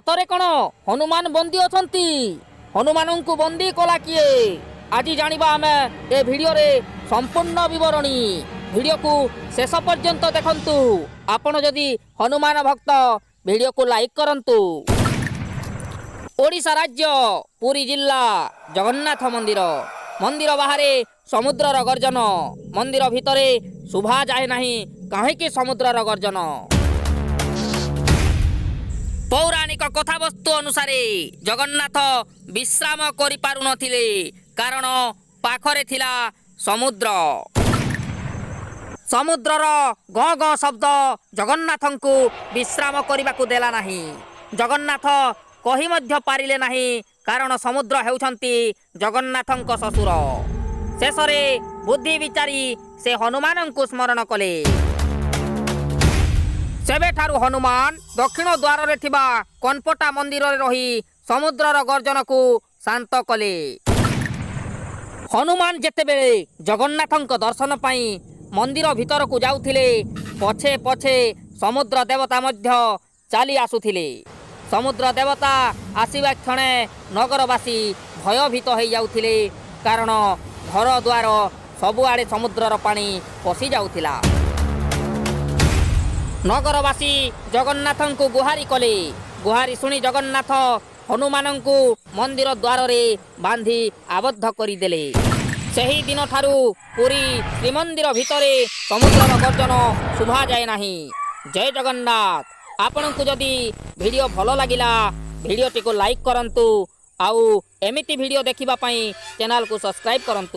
ସତରେ କ'ଣ ହନୁମାନ ବନ୍ଦୀ ଅଛନ୍ତି? ହନୁମାନଙ୍କୁ ବନ୍ଦୀ କଲା କିଏ? ଆଜି ଜାଣିବା ଆମେ ଏ ଭିଡ଼ିଓରେ ସମ୍ପୂର୍ଣ୍ଣ ବିବରଣୀ। ଭିଡ଼ିଓକୁ ଶେଷ ପର୍ଯ୍ୟନ୍ତ ଦେଖନ୍ତୁ। ଆପଣ ଯଦି ହନୁମାନ ଭକ୍ତ, ଭିଡ଼ିଓକୁ ଲାଇକ୍ କରନ୍ତୁ। ଓଡ଼ିଶା ରାଜ୍ୟ ପୁରୀ ଜିଲ୍ଲା ଜଗନ୍ନାଥ ମନ୍ଦିର। ମନ୍ଦିର ବାହାରେ ସମୁଦ୍ରର ଗର୍ଜନ, ମନ୍ଦିର ଭିତରେ ଶୁଭାଯାଏ ନାହିଁ। କାହିଁକି ସମୁଦ୍ରର ଗର୍ଜନ? ପୌରାଣିକ କଥାବସ୍ତୁ ଅନୁସାରେ ଜଗନ୍ନାଥ ବିଶ୍ରାମ କରିପାରୁନଥିଲେ, କାରଣ ପାଖରେ ଥିଲା ସମୁଦ୍ର। ସମୁଦ୍ରର ଗଁ ଗଁ ଶବ୍ଦ ଜଗନ୍ନାଥଙ୍କୁ ବିଶ୍ରାମ କରିବାକୁ ଦେଲା ନାହିଁ। ଜଗନ୍ନାଥ କହି ମଧ୍ୟ ପାରିଲେ ନାହିଁ, କାରଣ ସମୁଦ୍ର ହେଉଛନ୍ତି ଜଗନ୍ନାଥଙ୍କ ଶ୍ୱଶୁର। ଶେଷରେ ବୁଦ୍ଧି ବିଚାରି ସେ ହନୁମାନଙ୍କୁ ସ୍ମରଣ କଲେ। ସେବେଠାରୁ ହନୁମାନ ଦକ୍ଷିଣ ଦ୍ୱାରରେ ଥିବା କନପଟା ମନ୍ଦିରରେ ରହି ସମୁଦ୍ରର ଗର୍ଜନକୁ ଶାନ୍ତ କଲେ। ହନୁମାନ ଯେତେବେଳେ ଜଗନ୍ନାଥଙ୍କ ଦର୍ଶନ ପାଇଁ ମନ୍ଦିର ଭିତରକୁ ଯାଉଥିଲେ, ପଛେ ପଛେ ସମୁଦ୍ର ଦେବତା ମଧ୍ୟ ଚାଲି ଆସୁଥିଲେ। ସମୁଦ୍ର ଦେବତା ଆସିବା କ୍ଷଣେ ନଗରବାସୀ ଭୟଭୀତ ହେଇଯାଉଥିଲେ, କାରଣ ଘର ଦ୍ୱାର ସବୁଆଡ଼େ ସମୁଦ୍ରର ପାଣି ପଶି ଯାଉଥିଲା। ନଗରବାସୀ ଜଗନ୍ନାଥଙ୍କୁ ଗୁହାରି କଲେ। ଗୁହାରି ଶୁଣି ଜଗନ୍ନାଥ ହନୁମାନଙ୍କୁ ମନ୍ଦିର ଦ୍ୱାରରେ ବାନ୍ଧି ଆବଦ୍ଧ କରିଦେଲେ। ସେହି ଦିନଠାରୁ ପୁରୀ ଶ୍ରୀମନ୍ଦିର ଭିତରେ ସମୁଦ୍ରର ଗର୍ଜନ ଶୁଭାଯାଏ ନାହିଁ। ଜୟ ଜଗନ୍ନାଥ। ଆପଣଙ୍କୁ ଯଦି ଭିଡ଼ିଓ ଭଲ ଲାଗିଲା, ଭିଡ଼ିଓଟିକୁ ଲାଇକ୍ କରନ୍ତୁ ଆଉ ଏମିତି ଭିଡ଼ିଓ ଦେଖିବା ପାଇଁ ଚ୍ୟାନେଲକୁ ସବସ୍କ୍ରାଇବ୍ କରନ୍ତୁ।